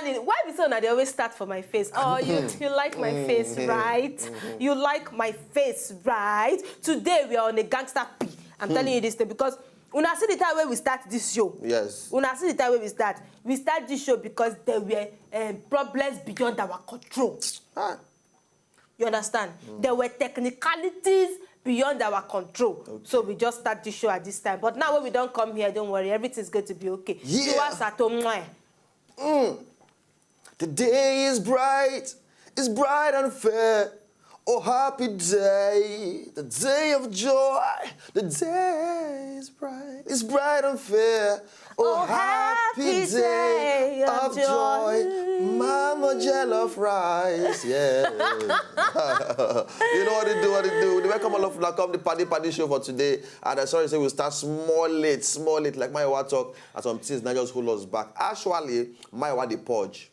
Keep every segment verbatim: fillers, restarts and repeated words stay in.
Why be so una dey always start for my face? Oh, you, you like my face, right? You like my face, right? Today we are on a gangster P. I'm telling you this thing because una see the time wey we start this show. Yes. Una see the time wey we start. We start this show because there were um, problems beyond our control. Ah. You understand? There were technicalities beyond our control. So we just start the show at this time. But now when we don't come here, don't worry, everything's going to be okay. Yeah. Tiwa Sato, mwah. The day is bright, it's bright and fair. Oh, happy day, the day of joy. The day is bright, it's bright and fair. Oh, Oh, happy happy day day of of joy. joy. Mama jollof rice, yeah. You know what to do, what to do. Welcome all of you. Come the party party show for today. And I'm sorry, say we start small late, small late. Like my wife talk, and some things now just hold us back. Actually, my wife the purge.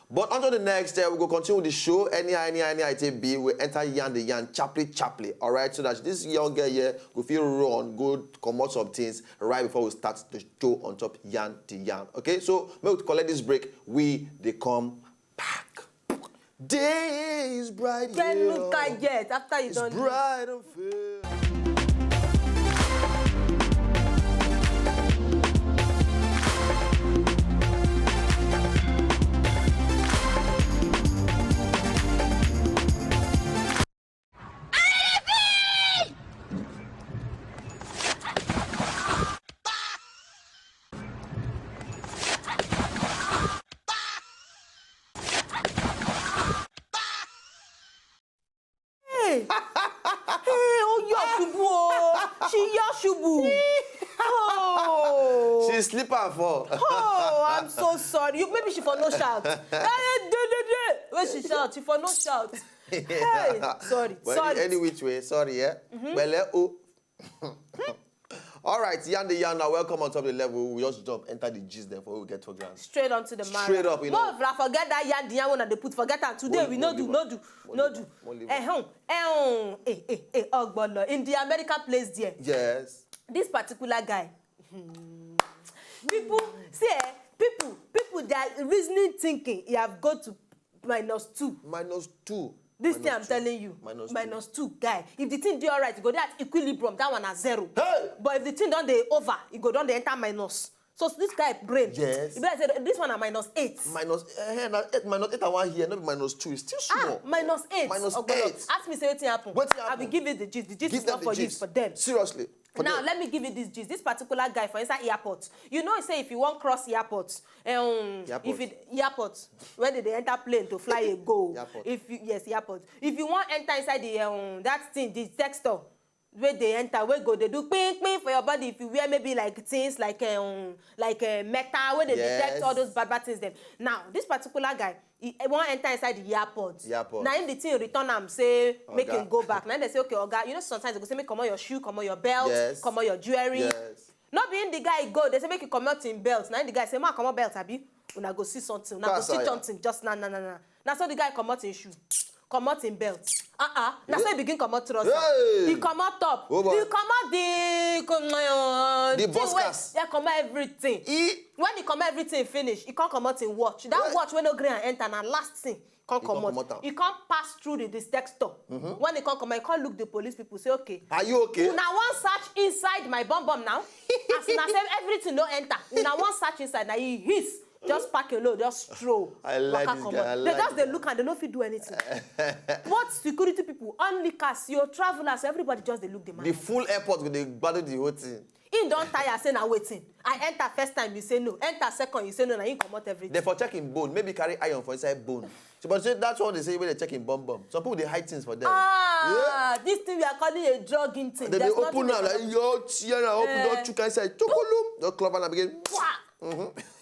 But on to the next, uh, we go continue with the show. Anyhow, anyhow, anyhow it be, we enter yarn the yarn, chaply, chaply. All right, so that this young girl here go feel run, go comot some things right before we start the show on top yarn the yarn. Okay, so make we collect this break. We they come back. Day is bright. Then here. look at yet after you It's don't. Bright and fair. Hey, hey, oh, you shubu, oh. She your shubu. Oh. She slip and fall. Oh, I'm so sorry. You, maybe she for no shout. Hey, de, de, de. When she shout, she for no shout. Hey, sorry, Well, sorry. Any which way, sorry, yeah. Well, eh, oh. All right, yarn the yarn now. Welcome on top of the level. We just jump, enter the gist then for we get to ground. Straight onto the marrow. Straight up, you know. More of forget that yarn, the yarn one that they put forget am today. Won't We leave, no won't do, leave no am. do, Won't no leave do. am. Won't leave Eh, am. hum, eh, hum, eh, eh, eh, ogbolo. In the America place there, Yes. This particular guy, hmm, people see, eh, people, people, their reasoning thinking, he have got to minus two. Minus two. This Minus thing I'm two. Telling you, Minus minus two, guy. If the thing dey alright, you go dey at equilibrium. That one na zero. Hey! But if the thing don dey over, e go don dey enter minus. So this guy brain, Yes. e be like say this one na minus eight. Minus, eh, na eight, minus eight and one here, not minus two. It's still small. Ah, minus eight. Minus Ogbolo. eight. Ask me say wetin happen. Wetin I will happen? Give you the gist. The gist Give is them not the for you, gist. It's for them. Seriously. For Now them. Let me give you this gist. This particular guy for inside airport. You know, say if you wan cross airport, um, Airport. if it airport where they dey enter plane to fly a go. Airport. If you, yes, airport. If you wan enter inside the um, that thing, the detector, where they enter, where go they do ping ping for your body. If you wear maybe like things like um, like uh, metal, where they detect Yes. All those bad bad things. Them now, this particular guy, he wan enter inside the airport. The airport. Now in the thing return am say make Oga. Him go back. Now they say, okay, oga, you know sometimes they go say make comot your shoe, comot your belt, Yes. Comot your jewelry. Yes. No be in the guy go, they say make you comot him belt. Now the guy say make I comot belt, abi? Una go see something. Una go see Kasaya. Something just na na na na. Na so the guy comot him shoe, comot him belt. Uh-uh. Na so he begin comot trouser. Hey! He comot top. Oh, boy. He comot the uh, The thing wey- buskers. Yeah, comot everything. E- When he comot everything finish, he come comot him watch. That What? Watch wey no gree am enter na last thing. Come He come comot. Comot am. He come pass through the detector. When he come comot, he come look the police people say, okay. Are you okay? Una wan search inside my bum bum now? As una say everything no enter. Una wan search inside. Now he hiss. Just pack a load, just stroll. I like Waka this comot. guy, I They like just this dey look and they no fit do anything. Both security people, onlookers, your travelers, everybody just dey look the man. The full airport go dey gbadu the whole thing. He don tire, say na wetin. I enter first time, you say no. Enter second, you say no. Na him comot everything. They for check him bone. Maybe carry iron for inside bone. So, but say that's what they say when they check him bum bum. Some people they hide things for them. Ah, this thing we are calling a drugging thing. Then they There's open nothing now like yo, yeah, now open Eh. don't chook inside. Chokolum, don't clove and begin. Wah!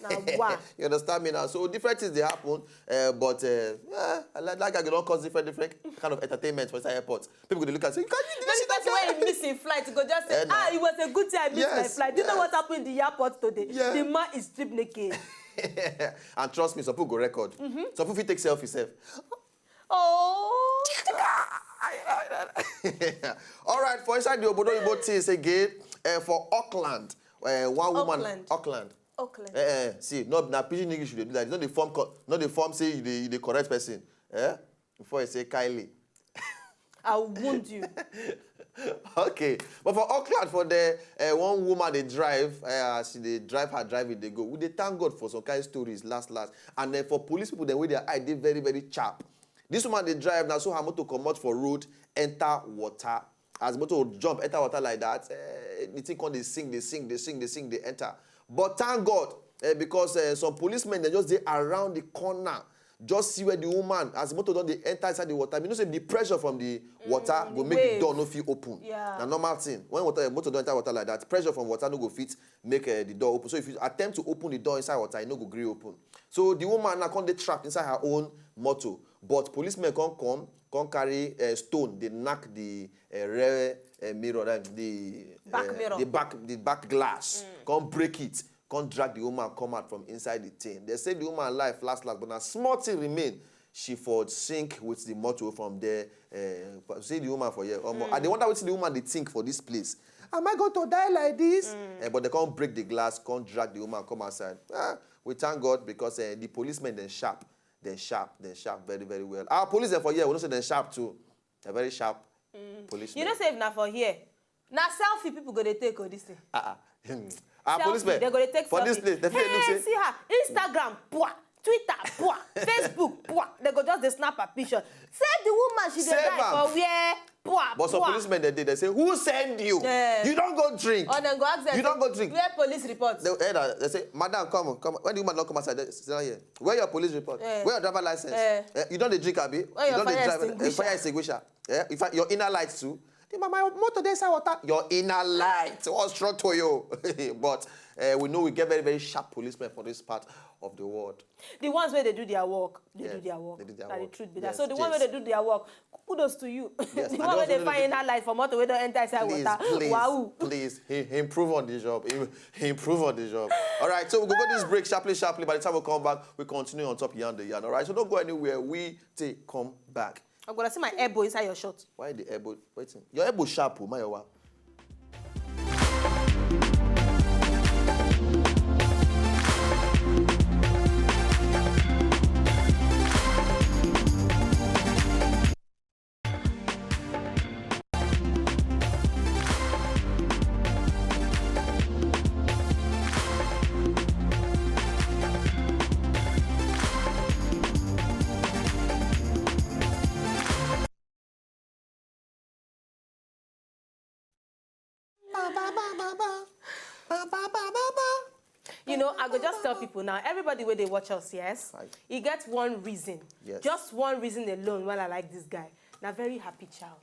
Na wah. You understand me now? So different things they happen, uh, but uh, yeah, I like that guy. Don't cause different, different kind of entertainment for inside airport. People go dey look and say, can you do Maybe this? Person wey miss him flight go just say, Eh, na. Ah, it was a good thing I missed my Yes, flight. Do you know yes. What happened in the airport today? Yeah. The man is stripped naked. And trust me, some people go record. Some people fit take selfie self. Oh. All right, for inside the Obodo Igbo things again, uh, for Auckland, uh, one woman, Auckland. Auckland, Oakland. Eh, eh, see, no, na pidgin English you dey do like this. No dey form, co- no dey form say you dey you dey correct person. Eh? Before you say Kylie. I will wound you. Okay, but for Oakland, for there, uh, one woman dey drive, uh, as she dey drive her driving dey go. We dey thank God for some kind stories last last, and then for police people dem wey their eye dey very very sharp. This woman dey drive na so her motor comot for road, enter water. As motor jump enter water like that, uh, the thing come dey sink, dey sink, dey sink, dey sink, dey enter. But thank God, uh, because uh, some policemen dem just dey around the corner, just see where the woman, as the motor don dey enter inside the water, you know say the pressure from the water go make the door no fit open. Yeah. Na normal thing. When water motor don enter water like that, pressure from water no go fit make uh, the door open. So if you attempt to open the door inside water, e no go gree open. So the woman now come dey trapped inside her own motor. But policemen come come come carry uh, stone dey knack the uh, rear uh, mirror, uh, the Back uh, mirror. the back the back glass, come break it, come drag the woman come out from inside the thing. They say the woman life last last, but na small thing remain. She for sink with the motor from there. Uh, see the woman for here. Omo, I dey wonder wetin the woman dey think for this place. Am I going to die like this? Eh, but they come break the glass, come drag the woman come outside. Ah, we thank God because uh, the policemen dem sharp, dem sharp, dem sharp very very well. Our police dem for here, we know say dem sharp too. Dem very sharp policemen. You know say if na for here, na selfie people go dey take o this thing. Ah, ah. Hmm. Our Selfie, policemen they go dey take for this selfie. place, dem fit dey look Hey, say see her, Instagram, pua, Twitter, pua, Facebook, pua. They go just dey snap her picture. Say the woman she dey Save die am. For where, pua, But some pua. Policemen dem dey, they say, "Who send you? Eh. You don't go drink. Or dem go ask them, You don't go drink." Where police report? They, eh, na- they say, "Madam, come, come. When the woman not come outside, they sit down here. Where your police report? Eh. Where your driver license? Eh. Eh, you don't dey drink, abi? Where You your don't dey fire drive, eh, extinguisher? Fire extinguisher. Eh? In fact, your inner light too." "The mama, your motor dey inside water." "Your inner light. What's wrong to you?" But uh, we know we get very, very sharp policemen for this part of the world. The ones where they do their work, they Yes, do their work. they do their Na the work. Truth be that. Yes, So the one where yes. They do their work, kudos to you. Yes, The and one the where ones they wey find dey inner light for motor where they enter inside Please, water. please, Wow. please, he, he improve on the job. He, he improve on the job. All right, so we'll go this break sharply, sharply. By the time we come back, we continue on top Yarn the Yarn. All right, so don't go anywhere. We take come back. I'm gonna see my elbow inside your short. Why the elbow? Waiting. Your elbow sharp, oh, my wa. You know, I go just tell people now, everybody where they watch us, yes? Hi. You get one reason. Yes. Just one reason alone why I like this guy. Now, very happy child.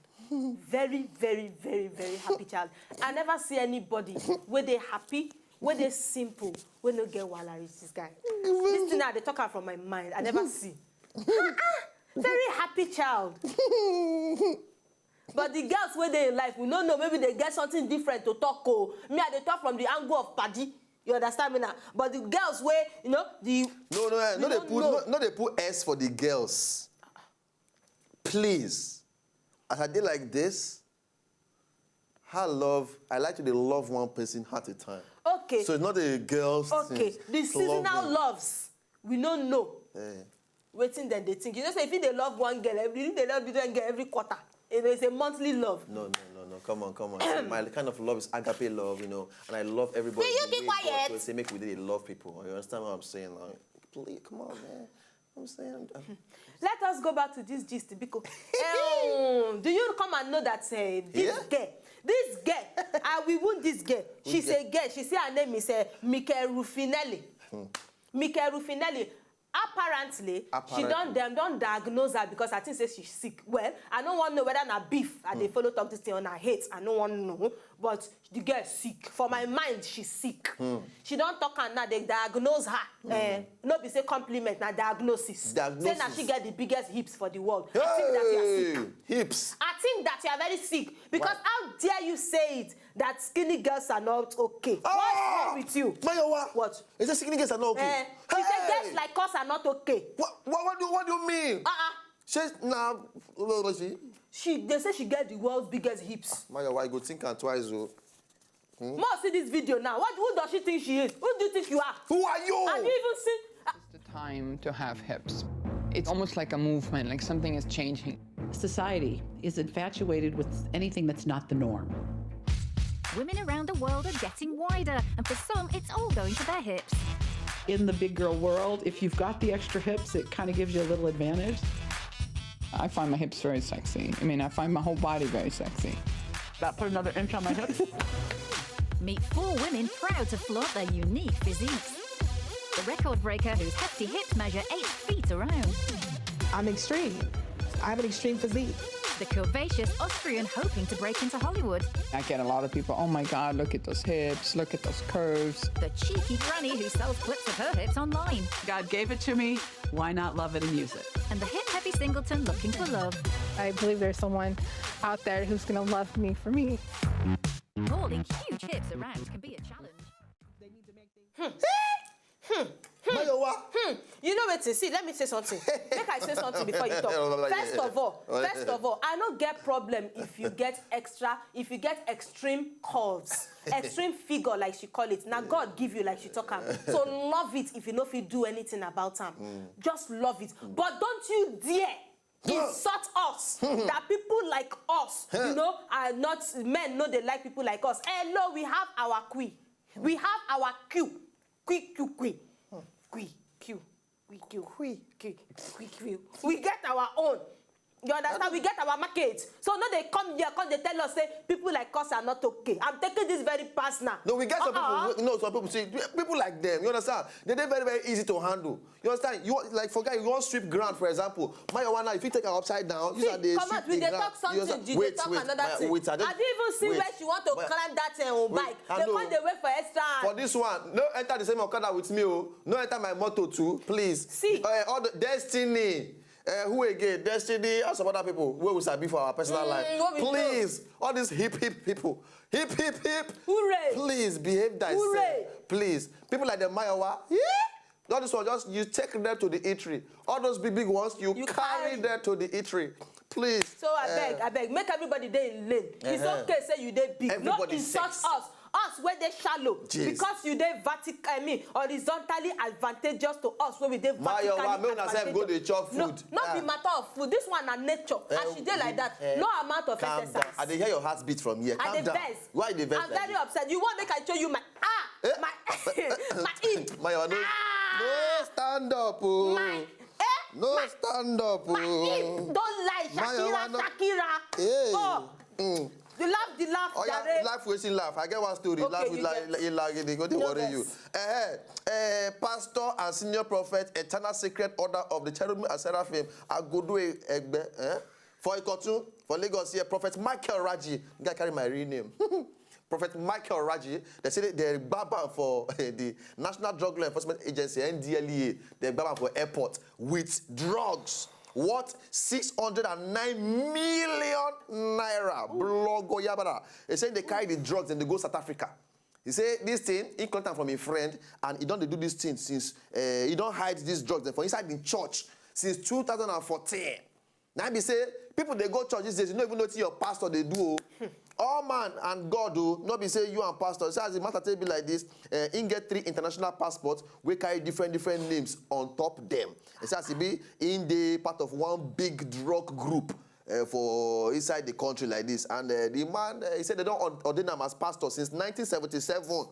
Very, very, very, very happy child. I never see anybody where they happy, where they simple, where no get wala reach this guy. This thing now, they talk out from my mind. I never see. Very happy child. But the girls where they in life, we don't know. Maybe they get something different to talk. Oh, me, I dey talk from the angle of paddy. You understand me now? But the girls where, you know, the No, no, eh, we no, they don't put know. No, no, they put S for the girls. Please, as I did like this, how love? I like to dey love one person at a time. Okay. So it's not a girls Okay. Thing. The To love seasonal them. Loves, we don't know. Eh. Waiting then they think. You know, say if they love one girl, every if they love different girl every quarter. It is a monthly love. No, no, no, no. Come on, come on. See, my kind of love is agape love, you know, and I love everybody. Will you The be way God quiet? Will say make we dey love people. You understand what I'm saying? Like, please, come on, man. I'm saying. Let us go back to this gist, Biko. Eh, do you come and know that uh, this Yeah. girl, this girl, I will wound this girl. She's Which a girl. She say her name is uh, Mikel Rufinelli. Mikel Rufinelli. Apparently, she Apparently. Don't them don't diagnose her because I think say she's sick. Well, I don't want to know whether na beef and they follow talk this thing on her hate. I don't want to know. But the girl sick. For my mind, she's sick. She don't talk and now they diagnose her. Eh, no be say compliment, na diagnosis. Say na Diagnosis. She get the biggest hips for the world. I think that you are sick. Hey, hips. I think that you are very sick because Why? How dare you say it that skinny girls are not okay? What's wrong with you? Mayowa. What? Is that skinny girls are not okay? Eh, she say Hey! Girls like us are not okay. What, what, what, do, what do you mean? Uh-uh. She's now. What was she? She they say she get the world's biggest hips. Mayowa, you go think am twice, oh. More see this video now. What, who does she think she is? Who do you think you are? Who are you? Have you even seen? It's the time to have hips. It's almost like a movement, like something is changing. Society is infatuated with anything that's not the norm. Women around the world are getting wider, and for some, it's all going to their hips. In the big girl world, if you've got the extra hips, it kind of gives you a little advantage. I find my hips very sexy. I mean, I find my whole body very sexy. That put another inch on my hip. Meet four women proud to flaunt their unique physiques. The record breaker whose hefty hips measure eight feet around. I'm extreme. I have an extreme physique. The curvaceous Austrian hoping to break into Hollywood. I get a lot of people, oh my God, look at those hips, look at those curves. The cheeky granny who sells clips of her hips online. God gave it to me. Why not love it and use it? And the hip heavy singleton looking for love. I believe there's someone out there who's going to love me for me. Calling huge hips around can be a challenge. Mayowa. Hmm. You know what? See, let me say something. Make I say something before you talk. First of all, first of all, I no get problem if you get extra, if you get extreme curves, extreme figure like she call it. Now God give you like she talk am. So love it if you no fit do anything about am. Just love it. But don't you dare insult us that people like us, you know, are not, men no dey like people like us. Hello, we have our queen. We have our queue. Queue, queue, queue. Queue, queue. Queue, queue, queue, queue. We get our own. You understand? We get our market. So no dey come here, come dey tell us say people like us are not okay. I'm taking this very personal. No, we get some Uh-uh. people. No, some people see people like them. You understand? They dey very very easy to handle. You understand? You want- like for guy, you want sweep ground, for example. Mayowa now, if you take her upside down, use See, her dey come sweep out, we the dey ground. talk You something, understand? you Wait, dey talk wait, another my- thing. wait, I don't- Have you even seen wait, where she want to wait. climb that thing on Wait, bike? I They know. come dey wait for extra hand. For this one, no enter the same okada with me, oh. No enter my motor too, please. See. Uh, all the Destiny. Uh, who again? Destiny and some other people wey we sabi for our personal Mm, life. wey we know. Please, all these hip hip people, hip hip hip. Hooray. Please behave thyself. Hooray. Please, people like the Mayowa. Yeah. All this one, just you take them to the eatery. All those big big ones, you, You carry, carry. them to the eatery. Please. So I beg, uh, I beg, make everybody dey in lane. It's Uh-huh. Okay say you dey big. No Everybody insult sexy. Us. Us where they shallow. Jeez. Because you dey vertic, I mean, horizontally advantageous to us when we dey vertically Mayowa, make una sef go advantageous. dey chop No, food. not Ah. Be matter of food. This one na nature. As Eh, she dey like that, eh, no amount of calm exercise. Down. I dey hear your heartbeat from here. I Calm dey down. Vex. Why you dey vex I'm like very this? Upset. You want make I show you my ah, Eh? my my hip. Mayowa, no, Ah! No stand up, oh. My eh? No stand up, My oh. hip. Don't lie, Shakira, Mayowa, no. Shakira. Hey. Oh, Mm. you laugh, the laugh, Oh yeah, jare. Laugh wetin laugh. I get one story. Okay, Laugh you with la, get la, la, they go dey No worry you. vex. Eh, eh, Pastor and senior prophet, Eternal Secret Order of the Cherubim and Seraphim, Agodo Egbe, eh? For Ikotun, for Lagos here, Prophet Michael Raji, guy carry my real name. Prophet Michael Raji, they say they gbab am for the National Drug Law Enforcement Agency, N D L E A. They gbab am for airport with drugs worth six hundred and nine million naira. Blogo yabara. They say they carry the drugs and they go South Africa. He say this thing, he got am from a friend, and he don dey do this thing since, uh, he don hide these drugs for inside the church since two thousand and fourteen. Now be say people dey go church these days, you no even know wetin your pastor dey do o. All man and God o, no be say you and pastor. So as the matter take be like this, uh, he get three international passports wey carry different different names on top them. He say as e be, he dey part of one big drug group uh, for inside the country like this. And uh, the man, uh, he said they don't ordain him as pastor since nineteen seventy-seven.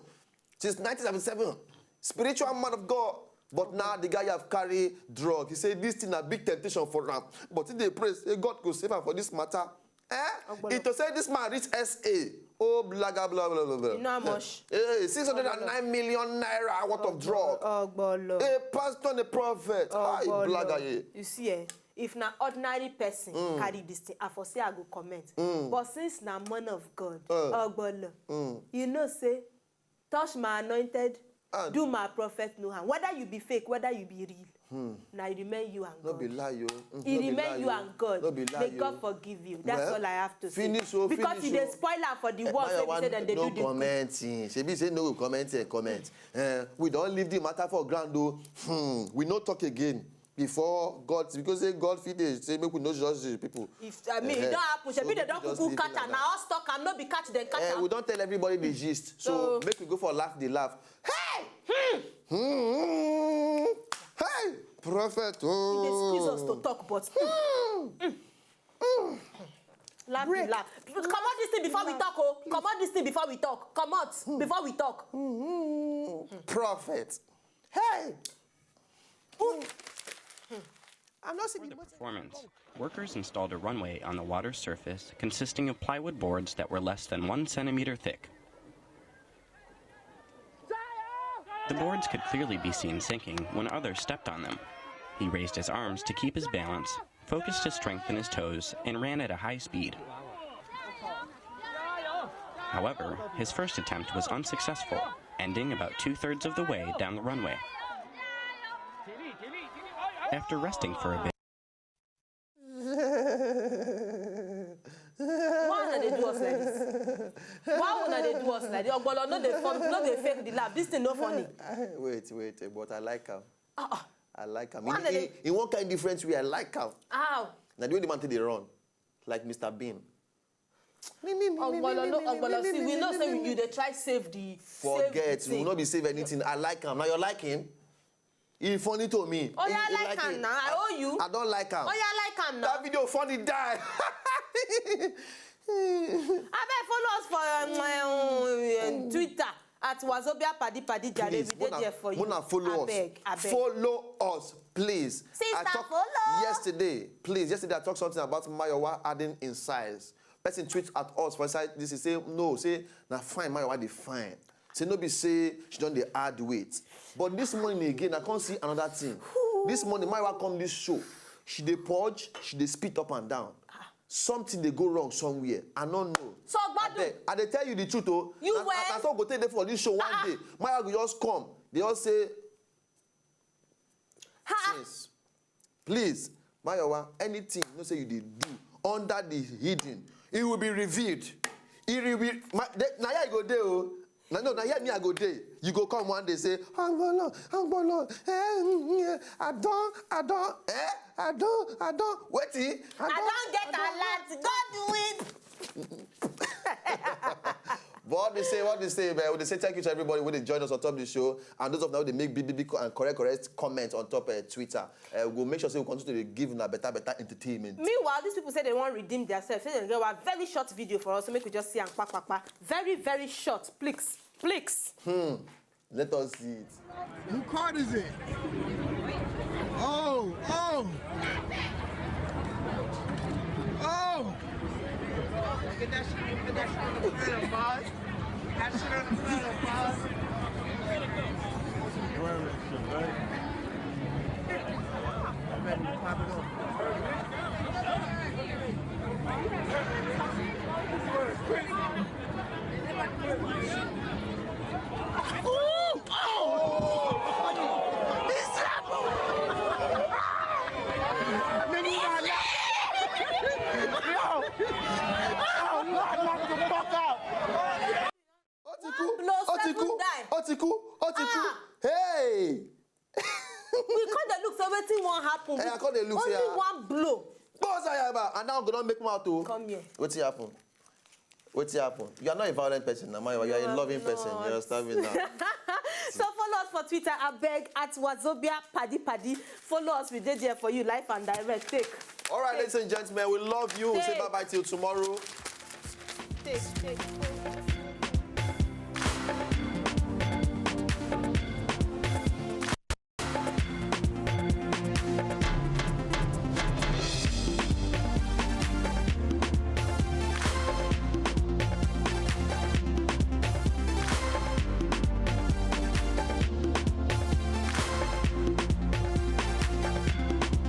Since nineteen seventy-seven. Spiritual man of God. But now the guy have carry drug. He said this thing a big temptation for him. But he dey pray, say God go save him for this matter. Eh? It to say this man reach S A. Oh, blah, blah, blah, blah, blah. You know how much? Eh, six hundred and nine million naira worth of drug. Ogbolo. A pastor and a prophet. Hi, Ogbolo. Blagaye. You see, eh, if na ordinary person carry this thing, I for say I go comment. But since na man of God, Uh. Ogbolo, you know say, touch my anointed, And do my prophet no harm. Whether you be fake, whether you be real, na remain you and No God. be lie, yo. Mm, He no be remain lie, you yo. And God. No be lie, May yo. God forgive you. That's Well, all I have to finish, say. Oh, Because finish, you dey oh. spoil am for the Eh, world. Mayowa, Wey be say dem dey no do the good. Commenting. Shebi say no commenting, comment. Eh, we don leave the matter for ground, though. Hmm, we no talk again. before God, because say God fit dey say make we no judge the people. If I mean, e don happen, shebi dem don kuku catch am. Na us talk am, no be catch dem catch am. Eh, we don tell everybody the gist. So make we go for laugh the laugh. Hey! Hmm. Hey! Prophet. Oh. E dey squeeze us to talk, but hmm. Laugh, laugh. Comot this thing before we talk, oh. Comot this thing before we talk. Comot before we talk. Prophet. Hey! I'm not seeing the performance. Workers installed a runway on the water's surface consisting of plywood boards that were less than one centimeter thick. The boards could clearly be seen sinking when others stepped on them. He raised his arms to keep his balance, focused his strength in his toes, and ran at a high speed. However, his first attempt was unsuccessful, ending about two-thirds of the way down the runway. After resting for a bit, Why una dey do us like this? Why una dey do us like this? Ogbolo, no dey form, no dey fake the laugh. This thing no funny. Wait, wait, eh, but I like am. I like am. In, in, in one kind different way, I like am. How? Na the way the man take dey run, like Mister Bean. Ogbolo, no, Ogbolo, see, we know say you dey try save the, save the thing. Forget, we no be save anything. I like am. Na your liking. E funny to me. Oya, I like am now. I owe you. I don like am. Oya, I like am now. That video funny die. Abeg, follow us for um, um, um, Twitter at Wazobia Paddy Paddy Jare. We dey there for you. Mona, follow us. Abeg, abeg. Follow us, please. Sister, follow. Yesterday, please, yesterday I talked something about Mayowa adding in size. Person tweet at us for inside this, he say, no, say, na fine, Mayowa dey fine. Say, no be say she don dey add weight. But this morning again, I come see another thing. This morning, Mayowa come this show. She dey purge, she dey spit up and down. Something dey go wrong somewhere. I no know. So, Gbadu. Abeg, I dey tell you the truth, oh. You were. Na so go take dey for this show one day. Mayowa go just come. They all say, since. Please, Mayowa, anything you know say you dey do under the hidden, it will be revealed. It will be, my, the, na here you go dey, oh. Na, no, na here me I go dey. You go come one day say, Agbolo, Agbolo, eh, mm, eh, I don, I don, eh, I don, I don, wetin? I don get alert. God win. But what they say, what they say, man, they say thank you to everybody who dey join us on top of the show, and those of now they make big, big, big and correct, correct comments on top of Twitter. Uh, we'll make sure say we continue to give una better, better entertainment. Meanwhile, these people say they wan redeem themselves, say they get one very short video for us, so make we just see am kpa, kpa, kpa. Very, very short, please, please. Hmm. Let us see it. Who card is it? Oh, oh, oh! Get that shit, get that shit on the grill, boss. That shit on the grill, boss. Ready to pop it off. Ó ti kú, ó ti kú, ó ti kú, ó ti kú. Hey! We come dey look say wetin wan happen. Eh, I come dey look say, only one blow. Boss Ayaba, and now go don make mouth o. Come here. Wetin happen? Wetin happen? You are not a violent person, na, Mayowa. You are a loving person. You understand me now? So follow us for Twitter, abeg, at Wazobia Paddy Paddy. Follow us, we dey there for you, live and direct. Take. All right, ladies and gentlemen, we love you. We'll say bye bye till tomorrow. Take, take.